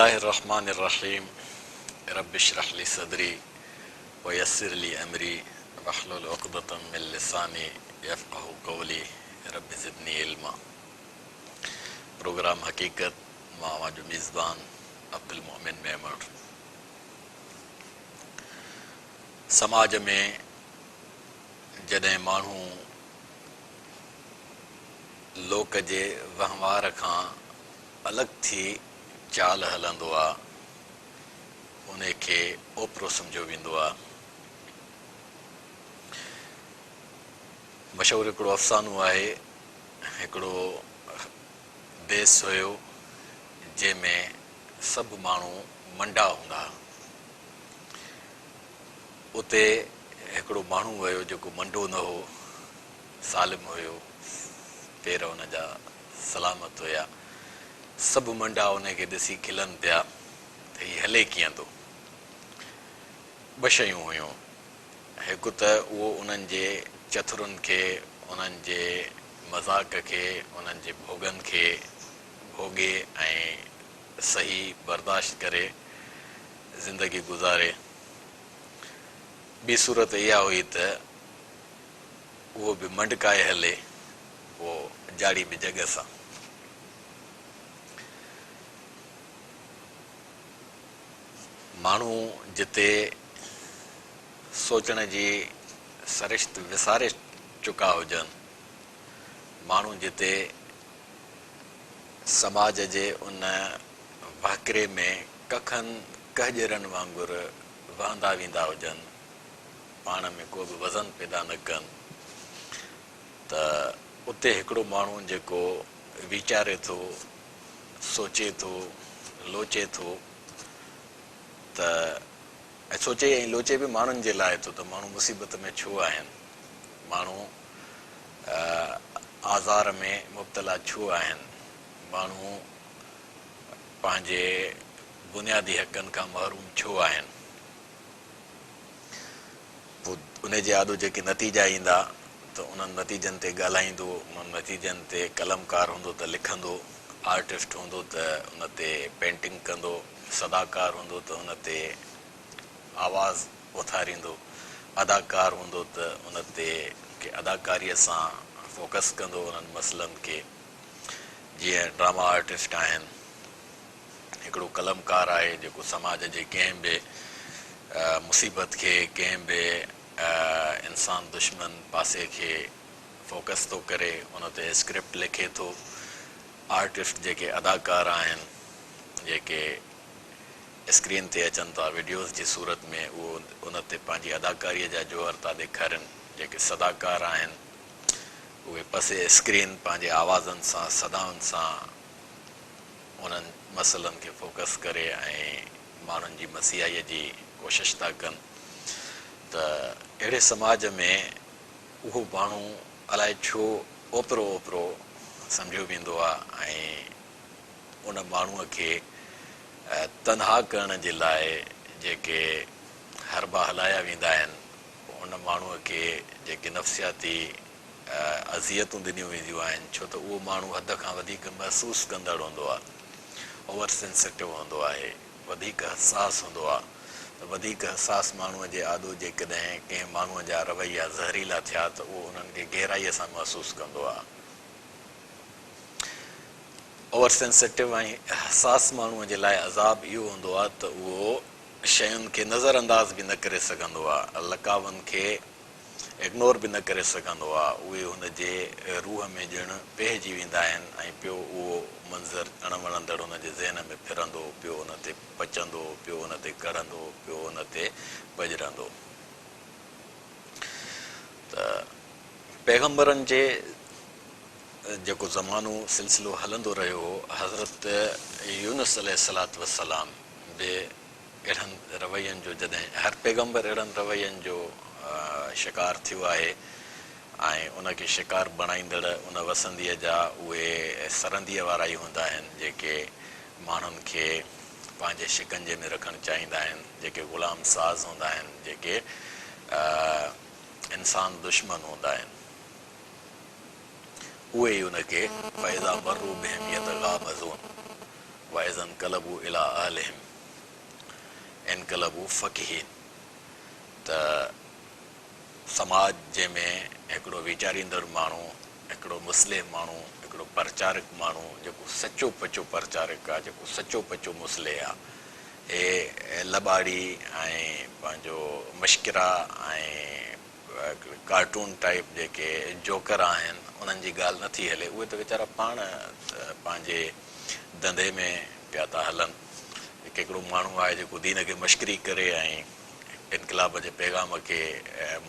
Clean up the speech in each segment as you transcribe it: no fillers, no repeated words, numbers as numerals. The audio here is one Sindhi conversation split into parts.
الله الرحمٰن الرحيم رب اشرح لي صدري ويسر لي امري واحلل عقدة من لساني يفقهوا قولي رب زدني علما پروگرام حقيقت مان اوهان جو ميزبان عبدالمؤمن ميمڻ. سماج ۾ جڏهن ماڻهو لوڪ جي وهنوار کان الڳ ٿي چال هلندو آ، انهي کي اوپرو سمجهيو ويندو آ. مشهور هڪڙو افسانو آهي، هڪڙو ديس هيو جنهن ۾ سڀ ماڻهو منڊا هوندا ها. اتي هڪڙو ماڻهو ويو جيڪو منڊو نه هو، سالم هيو، پير ان جا سلامت هيا. سڀ منڊا ان کي ڏسي کلن پيا ته هي هلي ڪيئن ٿو. ٻه شيون هيون، هڪ ته اهو انهن جي چٿرن کي، انهن جي مذاق کي، انهن جي ڀوڳن کي ڀوڳي ۽ سهي برداشت ڪري زندگي گذاري. ٻي صورت اها هئي ته اهو به منڊڪائي هلي، پوء جاڙي به جڳ سان. ماڻهو جتي سوچڻ جي سرشت وساري چڪا هجن، ماڻهو جتي سماج جي ان وهڪري ۾ ڪکن ڪهڄرن وانگر وهندا ويندا هجن، پاڻ ۾ ڪو به وزن پيدا نه ڪن ته اتي هڪڙو ماڻهو جيڪو ويچاري ٿو، سوچي ٿو، لوچي ٿو ته ۽ سوچي ۽ لوچي به ماڻهن جي لاء ٿو ته ماڻهو مصيبت ۾ ڇو آهن، ماڻهو آزار ۾ مبتلا ڇو آهن، ماڻهو پنهنجي بنيادي حقن کان محروم ڇو آهن. پوء انهي جي آڏو جيڪي نتيجا ايندا ته انهن نتيجن تي ڳالهائيندو، انهن نتيجن تي قلمڪار هوندو ته لکندو، آرٽسٽ هوندو ته ان تي پينٽنگ ڪندو، صداڪار هوندو ته ان تي آواز اٿاريندو، اداڪار هوندو ته ان تي کي اداڪاريء سان فوڪس ڪندو انهن مسئلن کي، جيئن ڊراما آرٽسٽ آهن. هڪڙو قلمڪار آهي جيڪو سماج جي ڪنهن به مصيبت کي، ڪنهن به انسان دشمن پاسي کي فوڪس ٿو ڪري، ان تي اسڪرپٽ لکي ٿو. آرٽسٽ جيڪي اداڪار آهن، جيڪي اسڪرين تي اچن ٿا وڊيوز جي صورت ۾ اهو ان تي پنهنجي اداڪاريء جا جوهر ٿا ڏيکارين. جيڪي صداڪار آهن اهي پس اسڪرين پنهنجي آوازن سان، صدائن سان انهن مسئلن کي فوڪس ڪري ۽ ماڻهن جي مسيحائيء جي ڪوشش ٿا ڪن ته اهڙي سماج ۾ اهو ماڻهو الائي ڇو اوپرو اوپرو سمجهيو ويندو آهي ۽ ان ماڻهوء کي تنها ڪرڻ جي لاء جيڪي حربا هلايا ويندا آهن، ان ماڻهوء کي جيڪي نفسياتي اذيتون ڏنيون وينديون آهن ڇو ته اهو ماڻهو حد کان وڌيڪ محسوس ڪندڙ هوندو آهي، Over Sensitive هوندو آهي، وڌيڪ حساس هوندو آهي ته وڌيڪ حساس ماڻهوء جي آڏو جيڪڏهن ڪنهن ماڻهوء جا رويا زهريلا ٿيا ته اهو انهن کي گهرائيء سان محسوس ڪندو آهي. Over Sensitive ۽ حساس ماڻهوء جي لاء عذاب اهو هوندو آهي ته اهو شين کي نظر انداز به نه ڪري سگهندو آهي، لقاون کي اگنور به نه ڪري سگهندو آ، اهي هن جي روح ۾ ڄڻ پيهجي ويندا آهن ۽ پيو اهو منظر اڻ وڻندڙ هن جي ذهن ۾ ڦرندو، پيو ان تي پچندو، پيو ان تي ڪڙهندو، پيو ان تي پڄرندو. ته پيغمبرن جي جيڪو زمانو سلسلو هلندو رهيو هو، حضرت يونس عليه الصلوة والسلام به اهڙن روين جو جڏهن هر پيغمبر اهڙن روين جو شڪار ٿيو آهي ۽ ان کي شڪار بڻائيندڙ ان وسنديء جا اهي سرنديء وارا ئي هوندا آهن جيڪي ماڻهن کي پنهنجي شڪنجي ۾ رکڻ چاهيندا آهن، جيڪي غلام ساز هوندا آهن، جيڪي انسان دشمن هوندا آهن. اهي ئي ان کي فاذا مروا بهم يتغامزون. واذا انقلبوا الي اهلهم انقلبوا فڪهين ته سماج جنهن ۾ هڪڙو ويچاريندڙ ماڻهو، هڪڙو مصلح ماڻهو، هڪڙو پرچارڪ ماڻهو جيڪو سچو پچو پرچارڪ آ، جيڪو سچو پچو مصلح آ، هي لٻاڙي ۽ پنهنجو مشڪرا ۽ ڪارٽون ٽائيپ جيڪي جوڪر آهن انهن جي ڳالهه نه ٿي هلي، اهي ته ويچارا پاڻ پنهنجي ڌنڌي ۾ پيا ٿا هلن. هڪ هڪڙو ماڻهو آهي جيڪو دين کي مشڪري ڪري ۽ انقلاب جي پيغام کي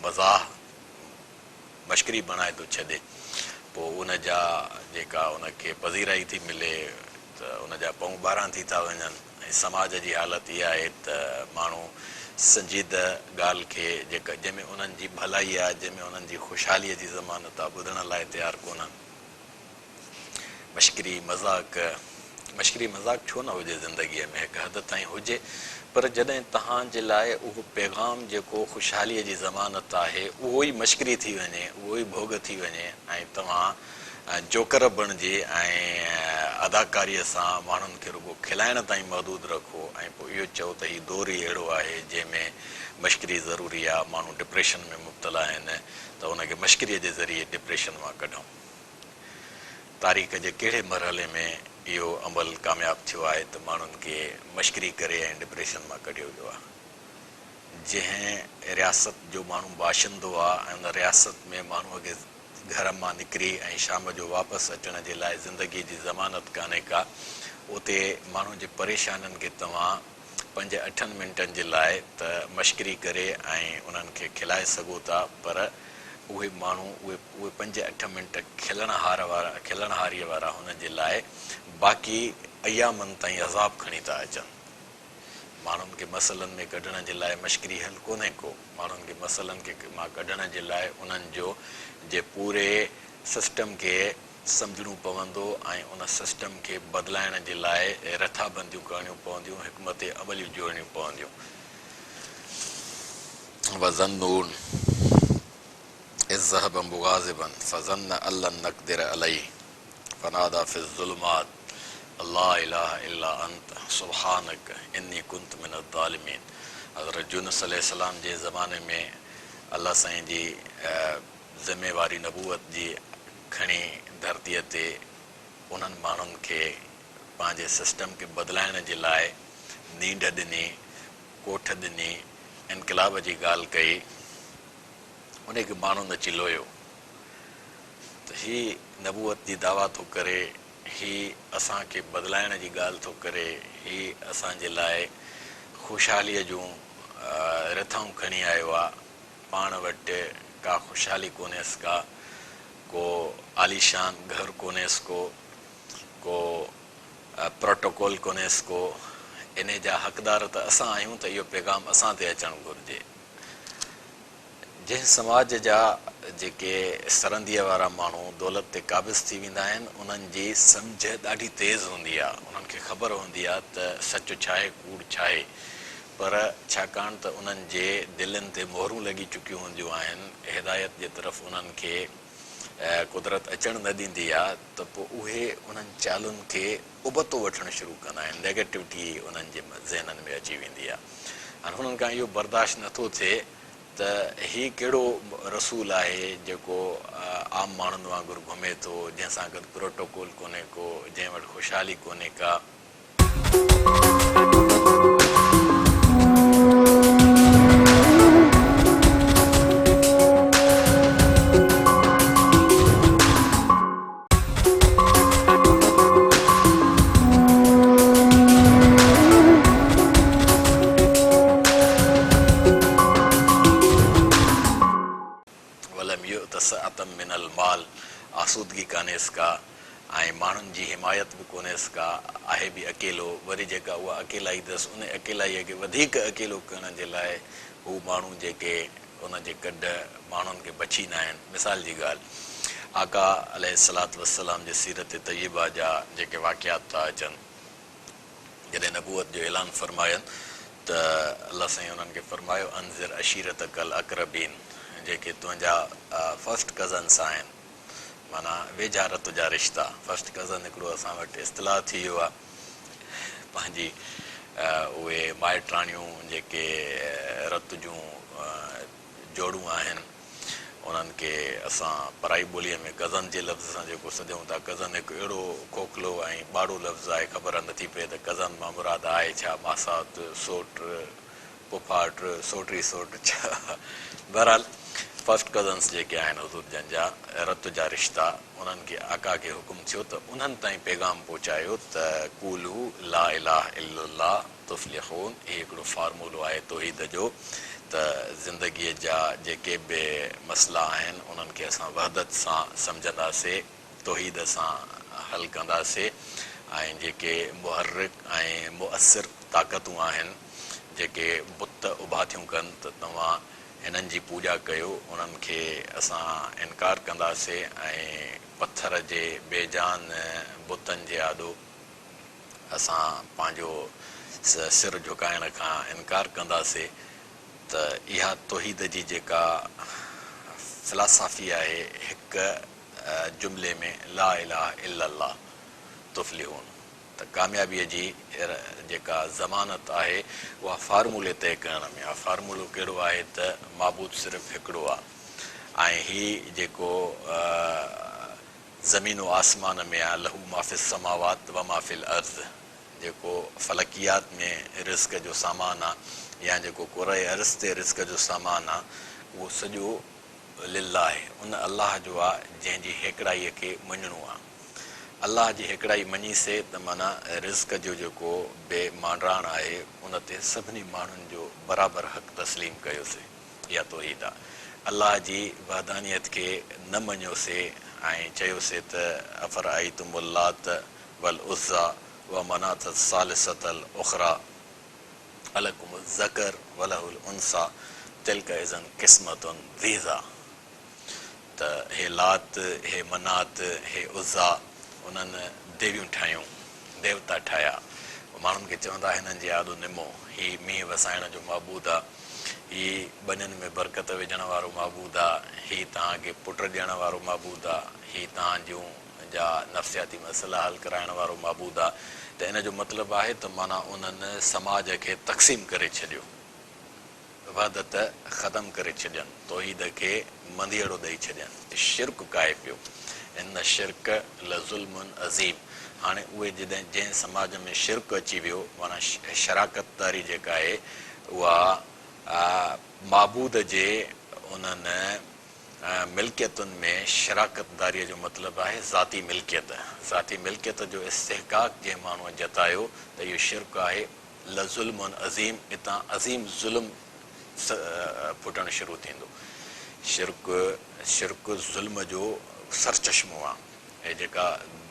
مزاح مشڪري بڻائي ٿو ڇڏي پوء ان جا جيڪا ان کي پذيرائي ٿي ملي ته ان جا پئون ٻارهن ٿي ٿا وڃن ۽ سماج جي حالت اها آهي ته ماڻهو سنجيده ڳالهه کي جيڪا جنهن ۾ انهن جي ڀلائي آهي جنهن ۾ انهن جي خوشحاليء جي ضمانت آهي ٻڌڻ لاء تيار ڪونهن. مشڪري مذاق، مشڪري مذاق ڇو نه هجي زندگيء ۾ هڪ حد تائين هجي پر جڏهن توهان جي لاء اهو پيغام جيڪو خوشحاليء جي ضمانت آهي اهو ئي مشڪري ٿي وڃي اهو ئي ڀوڳ ٿي وڃي ۽ توهان جوڪر بڻجي ۽ اداڪاريء سان ماڻهن کي رڳو کلائڻ تائين محدود رکو ۽ پوء اهو چئو ته هي دور ئي اهڙو آهي جنهن ۾ مشڪري ضروري آهي ماڻهو ڊپريشن ۾ مبتلا آهن ته ان کي مشڪريء جي ذريعي ڊپريشن مان ڪڍون. تاريخ جي ڪهڙي مرحلي ۾ اهو عمل ڪامياب ٿيو آهي ته ماڻهن کي مشڪري ڪري ۽ ڊپريشن مان ڪڍيو ويو آهي. جنهن رياست جو ماڻهو باشندو آهي ۽ ان رياست ۾ ماڻهوء کي گهر مان نڪري ۽ شام جو واپس اچڻ جي لاء زندگيء جي ضمانت ڪانهي ڪا، اتي ماڻهو جي پريشانين کي توهان پنج اٺن منٽن جي لاء ته مشڪري ڪري ۽ انهن کي کلائي سگهو ٿا پر اهي ماڻهو اهي اهي پنج اٺ منٽ کلڻ هار وارا کلڻ هاريء وارا هن جي لاء باقي ايامن تائين عذاب کڻي ٿا اچن. ماڻهن کي مسئلن ۾ ڪڍڻ جي لاء مشڪري حل ڪونهي ڪو. ماڻهن کي مسئلن کي مان ڪڍڻ جي لاء انهن جو جي پوري سسٽم کي سمجهڻو پوندو ۽ ان سسٽم کي بدلائڻ جي لاء رٿابنديون ڪرڻيون پونديون، حڪمت عمليون جوڙڻيون پونديون. وذالنون اذ ذهب مغاضبا فظن ان لن نقدر عليه فنادي في الظلمات ان لا اله الا انت سبحانک اني ڪنت من الظالمين حضرت يونس عليه السلام جي زماني ۾ الله سائين جي ذميواري نبوت جي کڻي ڌرتيء تي انهن ماڻهن کي پنهنجي سسٽم کي بدلائڻ جي لاء نينڍ ڏني، ڪوٺ ڏني، انقلاب جي ڳالهه ڪئي، انهي کي ماڻهن اچي لويو ته هي نبوت جي دعويٰ ٿو ڪري، هي اسان کي بدلائڻ جي ڳالهه ٿو ڪري، هي اسان جي لاء خوشحاليء جون رٿائون کڻي آيو آ، پاڻ وٽ ڪا خوشحالي ڪونهيس ڪا، ڪو عاليشان گهر ڪونهيس ڪو، ڪو پروٽوڪول ڪونهيس ڪو، انهي جا حقدار ته اسان آهيون ته اهو پيغام اسان تي اچڻ گهرجي. جنهن سماج جا جيڪي سرنديء وارا ماڻهو دولت تي قابض ٿي ويندا آهن، انهن جي سمجهه ڏاڍي تيز هوندي آهي، انهن کي خبر هوندي آهي ته سچ ڇاهي ڪوڙ ڇاهي، پر ڇاڪاڻ ته انهن جي دلين تي مهرون لڳي چڪيون هونديون آهن، هدايت جي طرف انهن کي قدرت اچڻ نه ڏيندي آ ته پوء اهي انهن چالن کي ابتو وٺڻ شروع ڪندا آهن، نيگيٽوٽي انهن جي ذهنن ۾ اچي ويندي آ. هاڻ انهن کان اهو برداشت نه ٿو ٿئي ته هي ڪهڙو رسول آهي جيڪو عام ماڻهن وانگر گهمي ٿو، جنهن سان گڏ پروٽوڪول ڪونهي ڪو، جنهن وٽ خوشحالي ڪونهي ڪا. ولم يؤت سعة من المال آسودگي ڪانهيس ڪا ۽ ماڻهن جي حمايت به ڪونهيس ڪا، آهي به اڪيلو، وري جيڪا اها اڪيلائي اٿس ان اڪيلائيء کي وڌيڪ اڪيلو ڪرڻ جي لاء هو ماڻهو جيڪي ان جي ڪڍ ماڻهن کي بڇيندا آهن. مثال جي ڳالهه آقا عليه الصلوة والسلام جي سيرت طيبه جا جيڪي واقعات ٿا اچن، جڏهن نبوت جو اعلان فرماين ته الله سائين انهن کي فرمايو انذر عشيرتک الاقربين جيڪي تنهنجا فرسٽ ڪزنس آهن معنيٰ ويجها رت جا رشتا، فرسٽ ڪزن هڪڙو اسان وٽ اصطلاح ٿي ويو آهي. پنهنجي اهي مائٽراڻيون جيڪي رت جون جوڙون آهن انهن کي اسان پرائي ٻوليء ۾ ڪزن جي لفظ سان جيڪو سڏيون ٿا. ڪزن هڪ اهڙو کوکلو ۽ ٻاڙو لفظ آهي خبر نٿي پئي ته ڪزن مان مراد آهي ڇا؟ ماسات، سوٽ، پڦاٽ، سوٽري سوٽ ڇا؟ بهرحال فرسٽ ڪزنس جيڪي آهن حضور جن جا رت جا رشتا انهن کي آقا کي حڪم ٿيو ته انهن تائين پيغام پهچايو ته قولوا لا اله الا الله تفلحون هي هڪڙو فارمولو آهي توحيد جو ته زندگيء جا جيڪي به مسئلا آهن انهن کي اسان وحدت سان سمجهنداسي، توحيد سان حل ڪنداسي ۽ جيڪي محرڪ ۽ مؤثر طاقتون آهن جيڪي بت اڀا ٿيون ڪن ته توهان هنن جي پوڄا ڪيو انهن کي اسان انڪار ڪنداسي ۽ پٿر جي بي جان بتن جي آڏو اسان پنهنجو سر جهڪائڻ کان انڪار ڪنداسي ته اها توحيد جي جيڪا فلاسافي آهي هڪ جملي ۾ لا اله الا الله تفلحون ته ڪاميابيء جي جيڪا ضمانت آهي اها فارمولي طئي ڪرڻ ۾ آهي. فارمولو ڪهڙو آهي ته معبود صرف هڪڙو آهي ۽ هي جيڪو زمين و آسمان ۾ آ، له ما في السماوات و ما في الارض، جيڪو فلڪيات ۾ رزق جو سامان آ يا جيڪو ڪره ارض تي رزق جو سامان آ، اهو سڄو لله، ان الله جو آ جنهن جي هيڪڙائيء کي مڃڻو آ. الله جي هيڪڙائي مڃي سي ته معنيٰ رزق جو جيڪو به مانڊاڻ آهي ان تي سڀني ماڻهن جو برابر حق تسليم ڪيو سي. اها توحيد آ. الله جي وحدانيت کي نه مڃيو سي ۽ چيو سي ته افرأيتم اللات والعزيٰ ومناة الثالثة الاخريٰ الکم الذکر وله الانثيٰ تلک اذا قسمة ضيزيٰ ته هي لات، هي منات، هي عزيٰ انهن ديويون ٺاهيون، ديوتا ٺاهيا. ماڻهن کي چوندا هنن جي آڏو نمو، هي مينهن وسائڻ جو معبود آ. هي ٻنين ۾ برڪت وجهڻ وارو معبود آ، هي توهان کي پٽ ڏيڻ وارو معبود آ، هي توهان جون جا نفسياتي مسئلا حل ڪرائڻ وارو معبود آ ته ان جو مطلب آهي ته معنيٰ انهن سماج کي تقسيم ڪري ڇڏيو، وحدت ختم ڪري ڇڏين، توحيد کي منڌيئڙو ڏئي ڇڏين، شرڪ ڪاهي پيو، ان الشرڪ لظلم عظيم، هاڻي اهي جڏهن جنهن سماج ۾ شرڪ اچي ويو معنيٰ شراڪت داري جيڪا آهي اها معبود جي انهن ملڪيتن ۾ شراڪت داريء جو مطلب آهي ذاتي ملڪيت. ذاتي ملڪيت جو استحقاق جنهن ماڻهوء جتايو ته اهو شرڪ آهي، لظلم عظيم اتان عظيم ظلم ڦٽڻ شروع ٿيندو. شرڪ، شرڪ ظلم جو سرچشمو آهي. هي جيڪا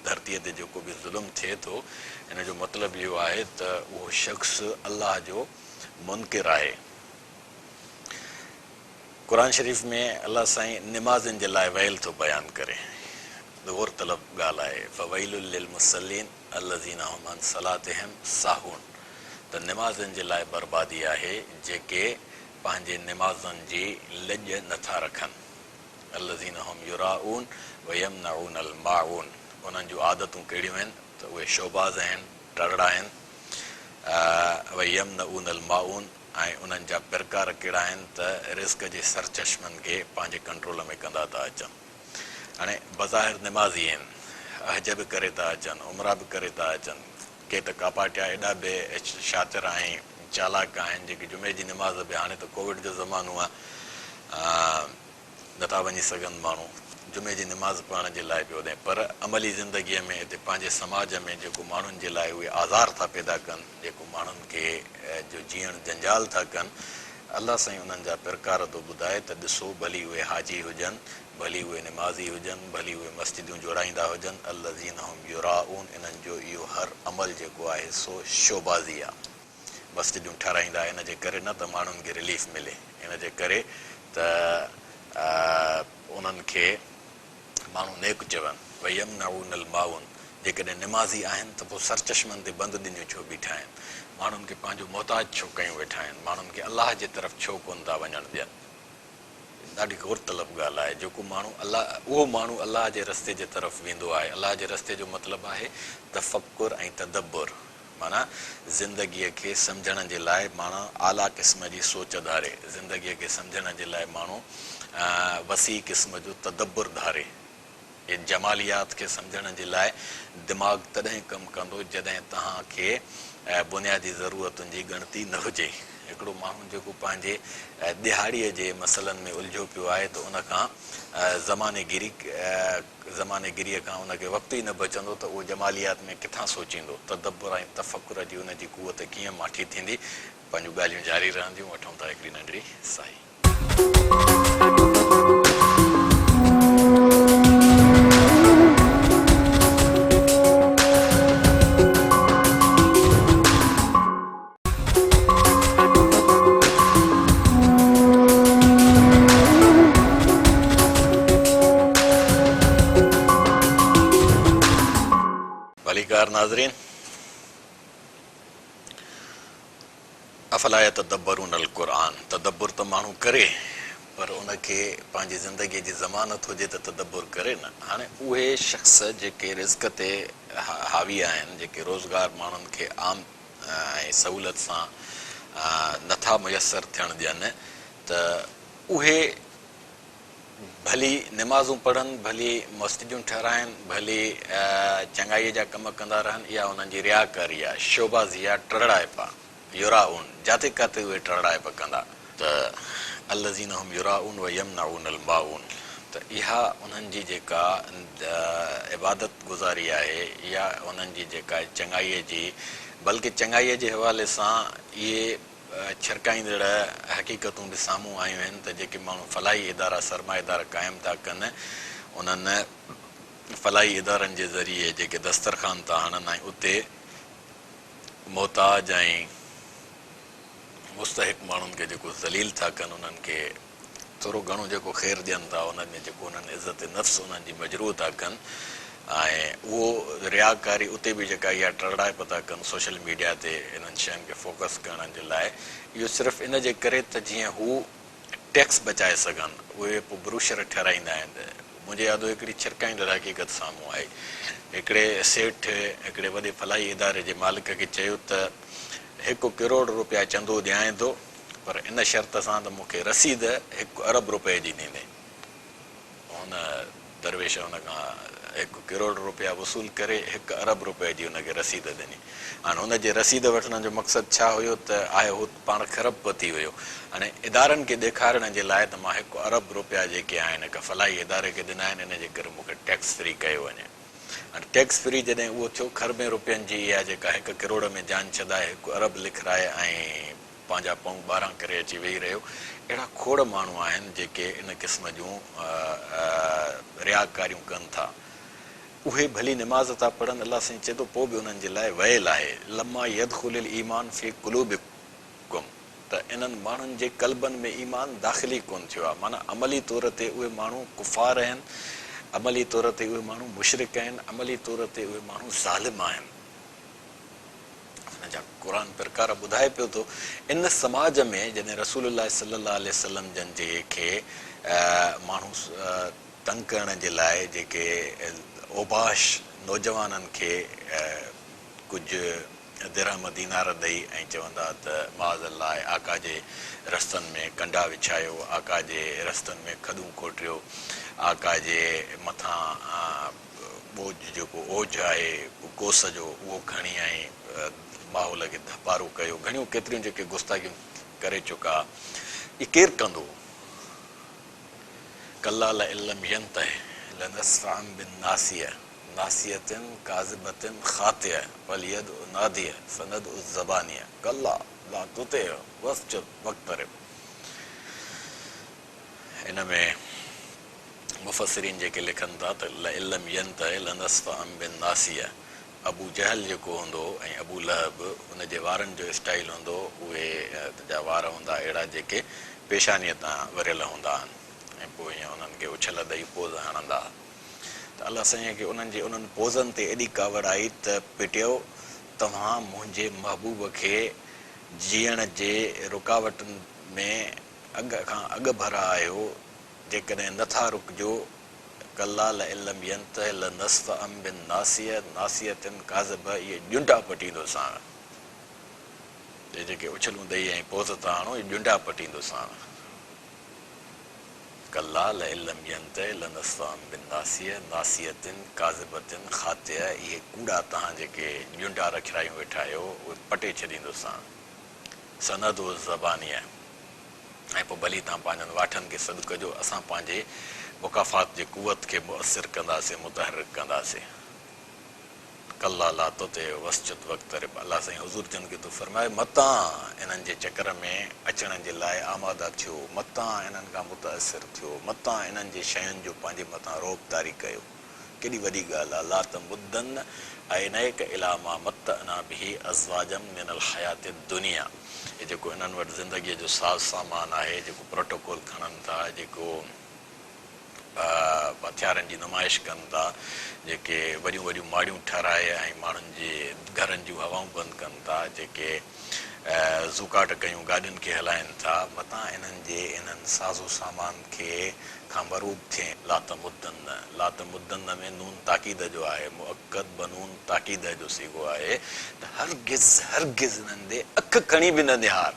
ڌرتيء تي جيڪو به ظلم ٿئي ٿو، ان جو مطلب اهو آهي ته اهو شخص الله جو منڪر آهي. قرآن شريف ۾ الله سائين نمازين جي لاء ويل ٿو بيان ڪري. غور طلب ڳالهه آهي، فويل للمصلين الذين هم عن صلاتهم ساهون ته نمازين جي لاء بربادي آهي جيڪي پنهنجي نمازن جي لڄ نٿا رکن. الذين هم يراءون ويمنعون الماعون انهن جون عادتون ڪهڙيون آهن ته اهي شوباز آهن، ٽرڙا آهن، ويمنعون الماعون ۽ انهن جا پرڪار ڪهڙا آهن ته رزق جي سرچشمن کي پنهنجي ڪنٽرول ۾ ڪندا ٿا اچن. هاڻي بظاهر نمازي آهن، حج به ڪري ٿا اچن، عمرا به ڪري ٿا اچن، ڪي ته ڪاپاٽيا ايڏا به شاطر ۽ چالاڪ آهن جيڪي جمعي جي نماز به هاڻي ته ڪووڊ جو زمانو آهي نٿا وڃي سگهن ماڻهو جمعي جي نماز پڙهڻ جي لاء به اوڏانهن پر عملي زندگيء ۾ هتي پنهنجي سماج ۾ جيڪو ماڻهن جي لاء اهي آزار ٿا پيدا ڪن جيڪو ماڻهن کي جو جيئڻ جنجال ٿا ڪن الله سائين انهن جا پرڪار ٿو ٻڌائي ته ڏسو ڀلي اهي حاجي هجن ڀلي اهي نمازي هجن ڀلي اهي مسجدون جوڙائيندا هجن الذين هم يراءون انهن جو اهو هر عمل جيڪو آهي سو شوبازي آ. مسجدون ٺهرائيندا ان جي ڪري نه ته ماڻهن کي رليف ملي ان جي ڪري ته انهن کي ماڻهو نيڪ چون ويمنعون الماعون جيڪڏهن نمازي آهن ته پوء سرچشمن تي بند ڏنيون ڇو بيٺا آهن ماڻهن کي پنهنجو محتاج ڇو ڪيون ويٺا آهن ماڻهن کي الله جي طرف ڇو ڪونه ٿا وڃڻ ڏين ڏاڍي غور طلب ڳالهه آهي جيڪو ماڻهو الله اهو ماڻهو الله جي رستي جي طرف ويندو آهي الله جي رستي جو مطلب آهي تفڪر ۽ تدبر. معنيٰ زندگيء کي سمجهڻ جي لاء ماڻهو اعليٰ قسم جي سوچ ڌاري، زندگيء کي سمجهڻ جي لاء ماڻهو وسيع قسم جو تدبر ڌاري. جماليات کي سمجهڻ جي لاء دماغ تڏهن ڪم ڪندو جڏهن توهان کي بنيادي ضرورتن جي ڳڻتي نه هجي. هڪڙو ماڻهو جيڪو پنهنجي ڏهاڙيء جي مسئلن ۾ الجهيو پيو آهي ته ان کان زماني گيري زماني گيريء کان ان کي وقت ئي نه بچندو ته اهو جماليات ۾ ڪٿان سوچيندو، تدبر ۽ تفڪر جي ان جي قوت ڪيئن ماٺي ٿيندي. پنهنجون ڳالهيون جاري رهنديون، وٺون ٿا هڪڙي ننڍڙي ساهي. ڀليڪار ناظرين! افلا يتدبرون القرآن تدبر ته ماڻهو ڪري پر ان کي پنهنجي زندگيء جي ضمانت هجي ته تدبر ڪري نه. هاڻي اهي شخص جيڪي رزق تي حاوي آهن، جيڪي روزگار ماڻهن کي عام ۽ سهولت سان نه ٿا ميسر ٿيڻ ڏين ته اهي ڀلي نمازون پڙهن، ڀلي مسجدون ٺهرائن، ڀلي چڱائيء جا ڪم ڪندا رهن، اها انهن جي رياڪاري آهي، شوبازي آهي، ٽرڙائپ آهي. يراءون، جاتي ڪاتي اهي ٽرڙائپ ڪندا. ته الذين هم يراءون ويمنعون الماعون ته اها انهن جي جيڪا عبادت گذاري آهي يا انهن جي جيڪا چڱائيء جي بلڪه چڱائيء جي حوالي سان اهي ڇرڪائيندڙ حقيقتون به سامهون آيون آهن ته جيڪي ماڻهو فلاحي ادارا سرمائيدار قائم ٿا ڪن انهن فلاحي ادارن جي ذريعي جيڪي دسترخوان ٿا هڻن ۽ اتي محتاج ۽ مستحق ماڻهن کي جيڪو ذليل ٿا ڪن انهن کي ٿورو گهڻو جيڪو خير ڏين ٿا انهن ۾ جيڪو انهن عزت نفس انهن جي مجروح ٿا ڪن ۽ اهو رياڪاري اتي به جيڪا اها ٽرڙائپ ٿا ڪن سوشل ميڊيا تي انهن شين کي فوڪس ڪرڻ جي لاء اهو صرف ان جي ڪري ته جيئن هو ٽيڪس بچائي سگهن اهي پوء بروشر ٺهرائيندا آهن منهنجي آڏو هڪڙي ڇرڪائيندڙ حقيقت سامهون آئي هڪڙي سيٺ هڪڙي وڏي فلاحي اداري جي مالڪ کي چيو ته هڪ ڪروڙ روپيا چندو ڏيانء ٿو پر ان شرط سان ته مون کي رسيد هڪ ارب روپئي جي ڏيندين. هن درويش هن کان هڪ ڪروڙ روپيا وصول ڪري هڪ ارب روپئي جي هن کي رسيد ڏني. هاڻ هن جي رسيد وٺڻ جو مقصد ڇا هيو ته آهي هو پاڻ کرب پتي هيو. هاڻي ادارن کي ڏيکارڻ جي لاء ته مان هڪ ارب روپيا جيڪي آهن هڪ فلاحي اداري کي ڏنا آهن ان جي ڪري مون کي ٽيڪس فري ڪيو وڃي. هاڻي ٽيڪس فري جڏهن اهو ٿيو کربين روپين جي اها جيڪا هڪ ڪروڙ ۾ جان ڇڏائي هڪ ارب لکرائي ۽ پنهنجا پئون ٻاهران ڪري اچي ويهي رهيو. اهڙا کوڙ ماڻهو آهن جيڪي ان قسم جون رياڪاريون ڪن ٿا. اهي ڀلي نماز ٿا پڙهن الله سائين چئي ٿو پوء به انهن جي لاء ويل آهي لما يدخل الايمان في قلوبڪم ته انهن ماڻهن جي قلبن ۾ ايمان داخل ئي ڪونه ٿيو آهي معنيٰ عملي طور تي اهي ماڻهو ڪفار آهن عملي طور تي اهي ماڻهو مشرڪ آهن عملي طور تي اهي ماڻهو ظالم آهن. ان جا قرآن پرڪار ٻڌائي پيو ٿو ان سماج ۾ جڏهن رسول الله صلي الله عليه وسلم جن جي کي ماڻهو تنگ ڪرڻ جي لاء جيڪي اوباش نوجوانن کي ڪجهه درهم دينار ڏئي ۽ چوندا ته معاذ الله آقا جي رستن ۾ ڪنڊا وڇايو آقا جي رستن ۾ کڏون کوٽيو آقا جي مٿان ٻوجهه جيڪو اوجهه آهي ڪوس جو اهو کڻي ۽ ماحول کي ڌپارو ڪيو گهڻيون ڪيتريون جيڪي گستاخيون ڪري چڪا اهي ڪير ڪندو؟ ڪلا لئن لم ينته لنسفعا بالناصيه ناصيه ڪاذبة خاطئه فليدع ناديه سندع الزبانيه ڪلا لا تطعه واسجد واقترب ان ۾ مفسرين جيڪي لکن ٿا ته لئن لم ينته لنسفعا بالناصيه ابو جهل جيڪو هوندو هو ۽ ابو لهب ان جي وارن جو اسٽائيل هوندو هو اهي جا وار هوندا اهڙا جيڪي پيشانيء تان وريل هوندا آهن ۽ پوء ائين انهن کي اڇل ڏئي پوز هڻندا ها ته الله سائين کي انهن جي انهن پوزن تي ايڏي ڪاوڙ آئي ته پٽيو توهان منهنجي محبوب کي جيئڻ جي رڪاوٽن ۾ اڳ کان اڳڀرا آهيو جيڪڏهن نه ٿا رڪجو، ڪلا لئن لم ينته لنسفعا بالناصيه ناصية ڪاذبه اهي ڄنڊا پٽيندوسانء. اهي جيڪي اڇلون ڏئي ۽ پوز ٿا هڻو، اهي ڄنڊا پٽيندوسانو. ڪلا لئن لم ينته لنسفعا بالناصيه، ناصية ڪاذبة خاطئة، اهي ڪوڙا توهان جيڪي ڄنڊا رکرايون ويٺا آهيو، اهي پٽي ڇڏيندوسانء. سندع الزبانيه، ۽ پوء ڀلي توهان پنهنجن واٺن کي سڏ ڪجو، اسان پنهنجي مڪافات جي قوت کي مؤثر ڪنداسين، متحرڪ ڪنداسين. ڪلا لا تطعه واسجد واقترب الله سائين حضور جن کي ٿو فرمائي متان انهن جي چڪر ۾ اچڻ جي لاء آماده ٿيو، متان انهن کان متاثر ٿيو، متان انهن جي شين جو پنهنجي مٿان رعب طاري ڪيو. ڪيڏي وڏي ڳالهه آ، لا تمدن عينيک الي ما متعنا به ازواجا من الحياة الدنيا هي جيڪو انهن وٽ زندگيء جو ساز سامان آهي، جيڪو پروٽوڪول کڻن ٿا، جيڪو. هٿيارن جي نمائش ڪن ٿا، جيڪي وڏيون وڏيون ماڙيون ٺهرائي ۽ ماڻهن جي گهرن جون هوائون بند ڪن ٿا، جيڪي زوڪاٽ ڪيون گاڏين کي هلائين ٿا، متان انهن جي انهن ساز و سامان کي کان مرعوب ٿئين. لا تمدن، لا تمدن ۾ نون تاڪيد جو آهي، مؤڪد بنون تاڪيد جو صيغو آهي ته هرگز هرگز انهن ڏي اک کڻي به نه نهار.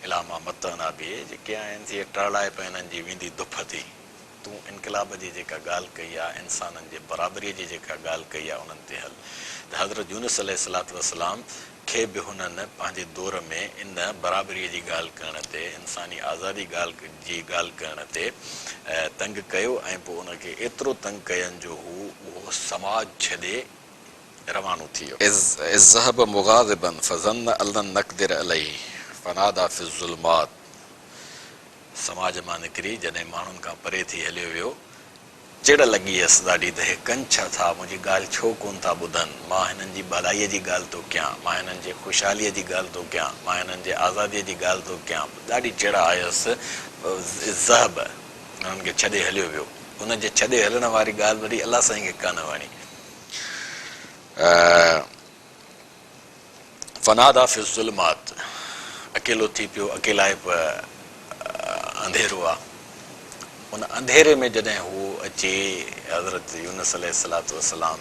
اليٰ ما متعنا به جيڪي آهن سي ٽرڙائپ انهن جي ويندي ڌپ ٿي. تون انقلاب جي جيڪا ڳالهه ڪئي آ، انسانن جي برابريء جي جيڪا ڳالهه ڪئي آ انهن تي هل. ته حضرت يونس عليه الصلوة والسلام کي به هنن پنهنجي دور ۾ ان برابريء جي ڳالهه ڪرڻ تي، انساني آزادي ڳالهه جي ڳالهه ڪرڻ تي تنگ ڪيو ۽ پوء ان کي ايترو تنگ ڪين جو هو اهو سماج ڇڏي روانو ٿي ويو. اذ ذهب مغاضبا فظن ان لن نقدر عليه فنادي في الظلمات سماج مان نڪري جڏهن ماڻهن کان پري ٿي هليو ويو، چڙ لڳي هيس ڏاڍي ته هي ڪن ڇا ٿا، منهنجي ڳالهه ڇو ڪونه ٿا ٻڌن، مان هنن جي ڀلائيء جي ڳالهه ٿو ڪيان، مان هنن جي خوشحاليء جي ڳالهه ٿو ڪيان، مان هنن جي آزاديء جي ڳالهه ٿو ڪيان، ڏاڍي چڙ آيس، اذ ذهب هنن کي ڇڏي هليو ويو، هن جي ڇڏي هلڻ واري ڳالهه وري الله سائين کي ڪانه وڻي. فناديٰ في الظلمات اڪيلو ٿي پيو، اڪيلائپ انڌيرو آ، ان انڌيري ۾ جڏهن هو اچي حضرت يونس عليه الصلوة والسلام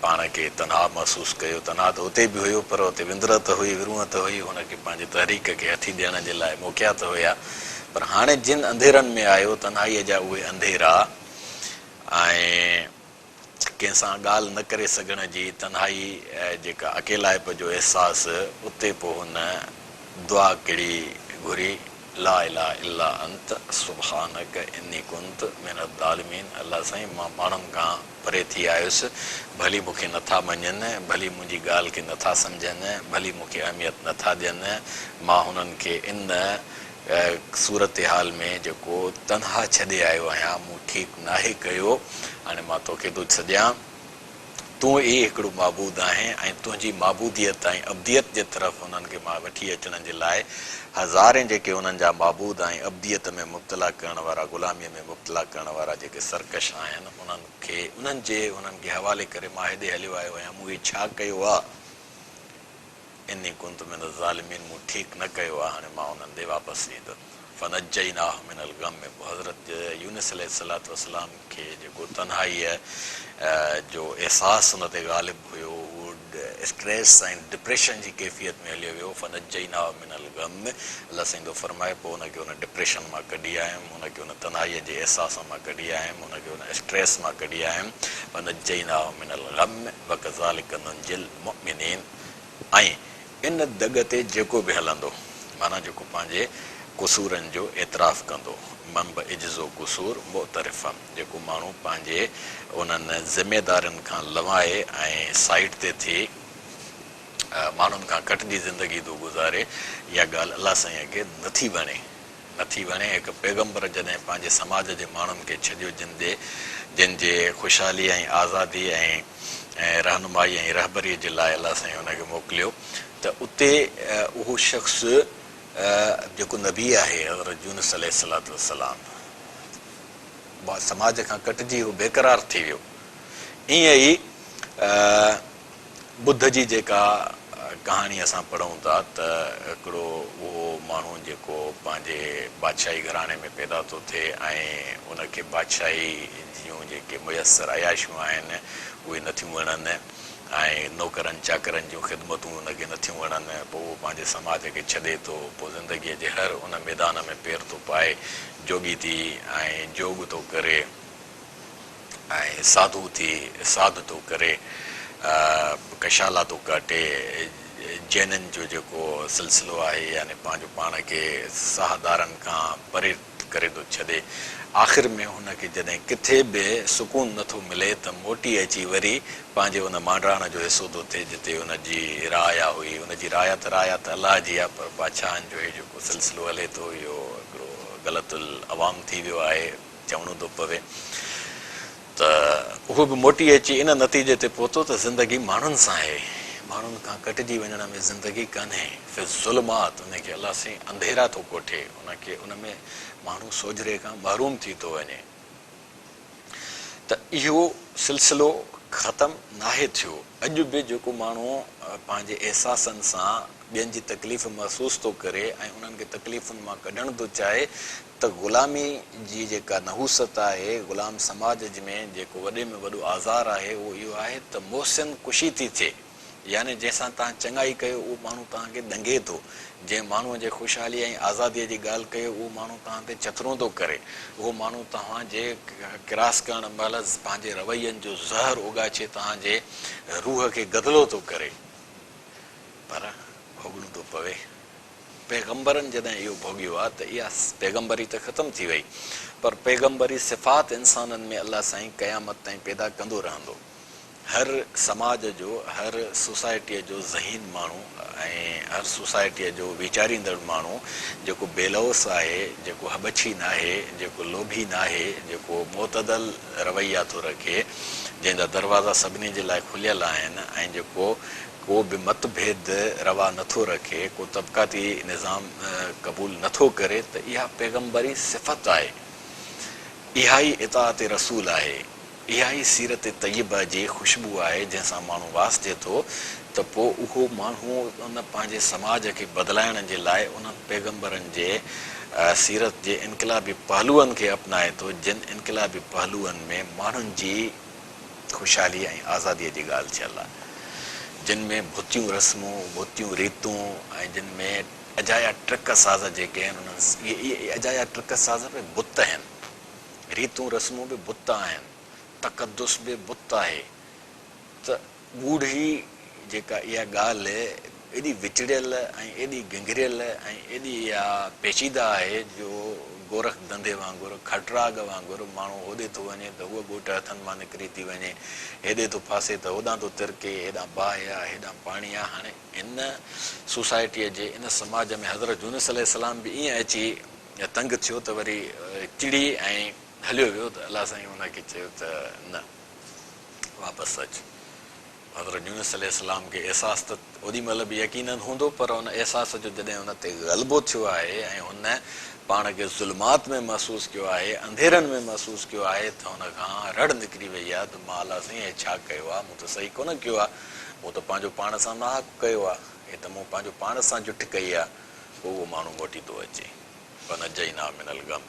پاڻ کي تنها محسوس ڪيو، تنها ته اتي به هيو پر اتي وندر ته هئي، ورونهه ته هئي، هن کي پنهنجي تحريڪ کي هٿي ڏيڻ جي لاء موقعا ته هيا، پر هاڻي جن انڌيرن ۾ آيو، تنهائيء جا اهي انڌيرا ۽ ڪنهن سان ڳالهه نه ڪري سگهڻ جي تنهائي جيڪا اڪيلائپ جو احساس اتي پوء هن دعا ڪهڙي گهري لا اله الا انت سبحانک اني ڪنت من الظالمين الله سائين مان ماڻهن کان پري ٿي آيس ڀلي مون کي نٿا مڃين ڀلي منهنجي ڳالهه کي نٿا سمجهن ڀلي مون کي اهميت نٿا ڏين مان هنن کي ان صورتحال ۾ جيڪو تنها ڇڏي آيو آهيان، مون ٺيڪ ناهي ڪيو، هاڻي مان توکي ٿو ڇڏيان، تون ئي هڪڙو معبود آهين ۽ تنهنجي معبوديت ۽ عبديت جي طرف انهن کي مان وٺي اچڻ جي لاء هزارين جيڪي انهن جا معبود ۽ عبديت ۾ مبتلا ڪرڻ وارا، غلاميء ۾ مبتلا ڪرڻ وارا جيڪي سرڪش آهن، انهن کي انهن جي انهن کي حوالي ڪري مان هيڏي هليو آيو آهيان، مون هي ڇا ڪيو آ؟ اني ڪنت من الظالمين مون ٺيڪ نه ڪيو آهي هاڻي مان انهن ڏي واپس ويندس. فنجيناه من الغم پوء حضرت يونس عليه الصلوة والسلام کي جيڪو تنهائيء جو احساس ان تي غالب هيو هو اسٽريس ۽ ڊپريشن جي ڪيفيت ۾ هليو ويو فنجيناه من الغم الله سائين ٿو فرمائي پوء ان کي ان ڊپريشن مان ڪڍي آيم ان کي ان تنهائيء جي احساس مان ڪڍي آيم ان کي ان اسٽريس مان ڪڍي آيم فنجيناه من الغم وڪذلک ننجي المؤمنين ۽ ان دڳ تي جيڪو به هلندو، معنيٰ جيڪو پنهنجي قصورن جو اعتراف ڪندو، من بعجز و قصور معترفا، جيڪو ماڻهو پنهنجي انهن ذميدارين کان لنوائي ۽ سائيڊ تي ٿي ماڻهن کان ڪٽجي زندگي ٿو گذاري، اها ڳالهه الله سائينء کي نٿي وڻي. نٿي وڻي. هڪ پيغمبر جڏهن پنهنجي سماج جي ماڻهن کي ڇڏيو جن جي جن جي خوشحالي ۽ آزادي ۽ رهنمائي ۽ رهبري جي لاء الله سائين ان کي موڪليو ته اتي اهو شخص جيڪو نبي آهي حضرت يونس عليه الصلوة والسلام سماج کان ڪٽجي هو بيقرار ٿي ويو. ائين ئي ٻڌ جي جيڪا ڪهاڻي اسان پڙهون ٿا ته هڪڙو اهو ماڻهو جيڪو پنهنجي بادشاهي گهراڻي ۾ پيدا ٿو ٿئي ۽ ان کي بادشاهي جون جيڪي ميسر عياشيون آهن اهي نٿيون وڻن ۽ نوڪرن چاڪرن جون خدمتون ان کي نٿيون وڻن، پوء اهو پنهنجي سماج کي ڇڏي ٿو، پوء زندگيء جي هر ان ميدان ۾ پير ٿو پائي، جوڳي ٿي ۽ جوڳ ٿو ڪري ۽ ساڌو ٿي ساڌ ٿو ڪري، ڪشالا ٿو ڪاٽي، جينن جو جيڪو سلسلو آهي يعني پنهنجو پاڻ کي ساهدارن کان پري ڪري ٿو ڇڏي. آخر ۾ هن کي جڏهن ڪٿي به سڪون نه ٿو ملي ته موٽي اچي وري پنهنجي ان مانڊاڻ جو حصو ٿو ٿئي جتي ان جي رعايا هئي. ان جي رعايا ته رعايا ته الله جي آهي پر بادشاهن جو هي جيڪو سلسلو هلي ٿو اهو هڪڙو غلط العوام ٿي ويو آهي چوڻو ٿو پوي. ته اهو به موٽي اچي ان نتيجي تي پهتو ته زندگي ماڻهن سان آهي، ماڻهن کان ڪٽجي وڃڻ ۾ زندگي ڪانهي، في الظلمات ان کي الله سائين انڌيرا ٿو ڪوٺي، ان کي ان ۾ ماڻهو سوجهري کان محروم ٿي ٿو وڃي. ته اهو سلسلو ختم ناهي ٿيو، اڄ به جيڪو ماڻهو پنهنجي احساسن سان ٻين جي تڪليف محسوس ٿو ڪري ۽ انهن کي تڪليفن مان ڪڍڻ ٿو چاهي ته غلامي جي جيڪا نحوست آهي، غلام سماج ۾ جيڪو وڏي ۾ وڏو آزار آهي اهو اهو آهي ته محسن ڪشي ٿي ٿئي، يعني جنهن سان توهان چڱائي ڪيو اهو ماڻهو توهان کي ڏنگي ٿو، جنهن ماڻهوء جي خوشحالي ۽ آزاديء جي ڳالهه ڪيو اهو ماڻهو توهان تي چٿرون ٿو ڪري، اهو ماڻهو توهان جي ڪراس ڪرڻ مهل پنهنجي روين جو زهر اوڳاڇي توهان جي روح کي گدلو ٿو ڪري، پر ڀوڳڻو ٿو پوي. پيغمبرن جڏهن اهو ڀوڳيو آ ته اها پيغمبري ته ختم ٿي وئي پر پيغمبري صفات انسانن ۾ الله سائين قيامت تائين پيدا ڪندو رهندو. هر سماج جو هر سوسائٽيء جو ذهين ماڻهو ۽ هر سوسائٽيء جو ويچاريندڙ ماڻهو جيڪو بي لوث آهي، جيڪو هٻڇي ناهي، جيڪو لوڀي ناهي، جيڪو معتدل رويا ٿو رکي، جنهن جا دروازا سڀني جي لاء کليل آهن ۽ جيڪو ڪو به مت ڀيد روا نه ٿو رکي، ڪو طبقاتي نظام قبول نه ٿو ڪري ته اها پيغمبري صفت آهي. اها ئي اطاعت رسول آهي. اها ئي سيرت طيبه جي خوشبو آهي جنهن سان ماڻهو واسجي ٿو ته پوء اهو ماڻهو ان پنهنجي سماج کي بدلائڻ جي لاء انهن پيغمبرن جي سيرت جي انقلابي پهلوئن کي اپنائي ٿو جن انقلابي پهلوئن ۾ ماڻهن جي خوشحالي ۽ آزاديء جي ڳالهه ٿيل آهي، جن ۾ ڀتيون رسمون، ڀتيون ريتون ۽ جن ۾ اجايا ٽرڪ ساز جيڪي آهن انهن اهي اجايا ٽرڪ ساز به بت آهن، ريتون رسمون به بت آهن، تقدس به بت آهي ته ڳوڙهي جيڪا اها ڳالهه ايڏي وچڙيل ۽ ايڏي گهنگهريل ۽ ايڏي اها پيچيده آهي جو گورک ڌنڌي وانگر، کٽراڳ وانگر ماڻهو هوڏي ٿو وڃي ته هوء ڳوٽ هٿن مان نڪري ٿي وڃي، هيڏي ٿو ڦاسي ته هوڏانهن ٿو ترڪي، هيڏانهن باهه آ، هيڏانهن پاڻي آ. هاڻي هن سوسائٽيء جي ان سماج ۾ حضرت يونس عليه السلام به ائين اچي تنگ ٿيو ته وري چڙي ۽ هليو ويو ته الله سائين ان کي چيو ته نه واپس اچ. حضرت يونس عليه السلام کي احساس ته اوڏي مهل به يقيناً هوندو پر ان احساس جو جڏهن ان تي غلبو ٿيو آهي ۽ هن پاڻ کي ظلمات ۾ محسوس ڪيو آهي، انڌيرن ۾ محسوس ڪيو آهي ته هن کان رڙ نڪري وئي آهي ته مان الله سائين هي ڇا ڪيو آهي، مون ته صحيح ڪونه ڪيو آهي، مون ته پنهنجو پاڻ سان ناحق ڪيو آهي، هي ته مون پنهنجو پاڻ سان جٺ ڪئي آهي، پوء اهو ماڻهو موٽي ٿو اچي. فنجيناه من الغم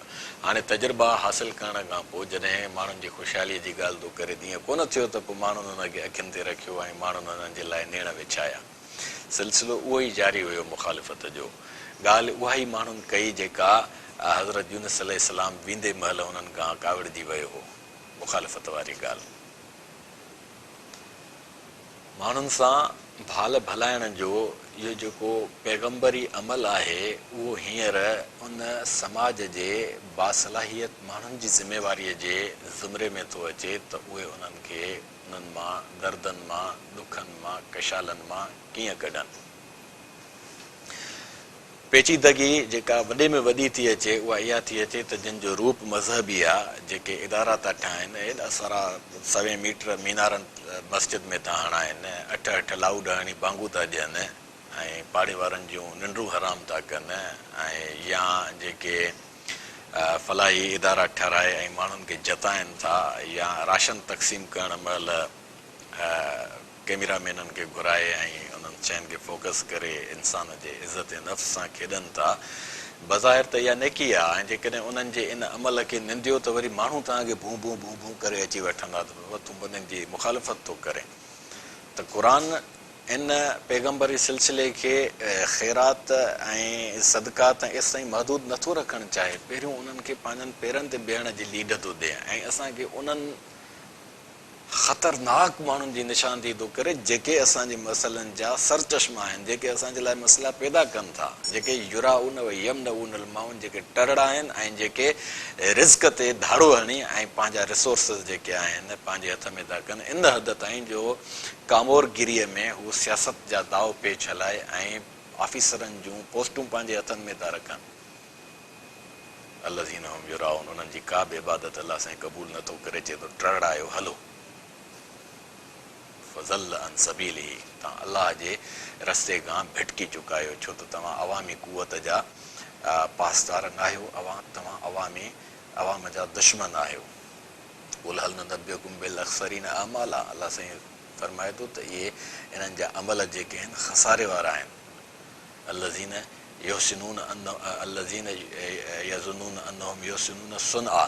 هاڻي تجربا حاصل ڪرڻ کان پوء جڏهن ماڻهن جي خوشحاليء جي ڳالهه ٿو ڪري ته ائين ڪونه ٿيو ته پوء ماڻهن هن کي اکين تي رکيو ۽ ماڻهن هنن جي لاء نيڻ وڇايا. سلسلو اهو ئي جاري هيو مخالفت جو. ڳالهه اها ئي ماڻهن ڪئي جيڪا حضرت يونس عليه السلام ويندي مهل انهن کان ڪاوڙجي ويو هو. مخالفت واري ڳالهه. ماڻهن سان ڀال ڀلائڻ جو اهو جيڪو پيغمبري عمل آهي، اهو هينئر ان سماج جي باصلاحيت ماڻهن جي ذميواريء جي زمري ۾ ٿو اچي ته اهي انهن کي انهن مان دردن مان، ڏکن مان، ڪشالن مان ڪيئن ڪڍن. پيچيدگي جيڪا وڏي ۾ وڏي ٿي اچي اها اها ٿي اچي ته جن جو روپ مذهبي آ، جيڪي ادارا ٿا ٺاهن، ايڏا سارا سوين ميٽر مينارن مسجد ۾ ٿا هڻائن، اٺ اٺ لائوڊ هڻي بانگون ٿا ڏين ۽ پاڙي وارن جون ننڊون حرام ٿا ڪن ۽ يا جيڪي فلاحي ادارا ٺهرائي ۽ ماڻهن کي جتائن ٿا يا راشن تقسيم ڪرڻ مهل ڪئميرا مينن کي گهرائي ۽ انهن شين کي فوڪس ڪري انسان جي عزت نفس سان کيڏن ٿا. بظاهر ته اها نيڪي آ ۽ جيڪڏهن انهن جي ان عمل کي ننديو ته وري ماڻهو توهان کي ڀون ڀون ڀون ڀون ڪري اچي وٺندا ته بابا تون انهن جي مخالفت ٿو ڪرين. ته قرآن ان پيغمبري سلسلي کي خيرات ۽ صدقات ۽ ايستائين محدود نٿو رکڻ چاهي، پهريون انهن کي پنهنجن پيرن تي بيهڻ جي ليڊ ٿو ڏئي ۽ اسان کي انهن خطرناڪ ماڻهن جي نشاندهي ٿو ڪري جيڪي اسان جي مسئلن جا سرچشما آهن، جيڪي اسان جي لاء مسئلا پيدا ڪن ٿا، جيڪي يراؤن و يمنعون الماعون جيڪي ٽرڙ آهن ۽ جيڪي رزق تي ڌاڙو هڻي ۽ پنهنجا ريسورسز جيڪي آهن پنهنجي هٿ ۾ ٿا ڪن ان حد تائين جو ڪامور گيريء ۾ هو سياست جا داء پيچ هلائي ۽ آفيسرن جون پوسٽون پنهنجي هٿن ۾ ٿا رکن. الذين هم يراؤن انهن جي ڪا به عبادت الله سائين قبول نه ٿو ڪري چئي ٿو ٽرڙ آهيو هلو. فضل عن سبيله توهان الله جي رستي کان ڀٽڪي چڪا آهيو ڇو ته توهان عوامي قوت جا پاسدار ناهيو اوهان توهان عوامي عوام جا دشمن آهيو. قل هل ننبئڪم بالاخسرين اعمالا الله سائين فرمائي ٿو ته اهي انهن جا عمل جيڪي آهن خساري وارا آهن. الذين يحسنون الذين يظنون انهم يحسنون صنعا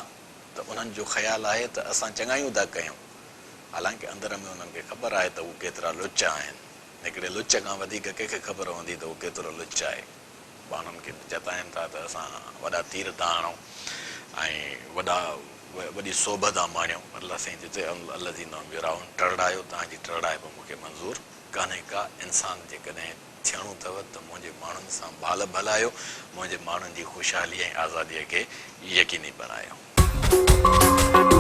ته انهن جو خيال آهي ته اسان چڱايون ٿا ڪيون حالانڪه اندر ۾ انهن کي خبر آهي ته هو ڪيترا لچ آهن. هڪڙي لچ کان وڌيڪ ڪنهن کي خبر هوندي ته هو ڪيترو لچ آهي. پاڻ کي چتائين ٿا ته اسان وڏا تير ٿا هڻون ۽ وڏا وڏي سوڀ ٿا ماڻيون. الله سائين چئي ٿو الذين هم يراؤن ٽرڙايو توهان جي ٽرڙائپ مون کي منظور ڪانهي ڪا. انسان جيڪڏهن ٿيڻو اٿو ته منهنجي ماڻهن سان ڀال ڀلايو، منهنجي ماڻهن جي خوشحالي ۽ آزاديء کي يقيني بڻايو.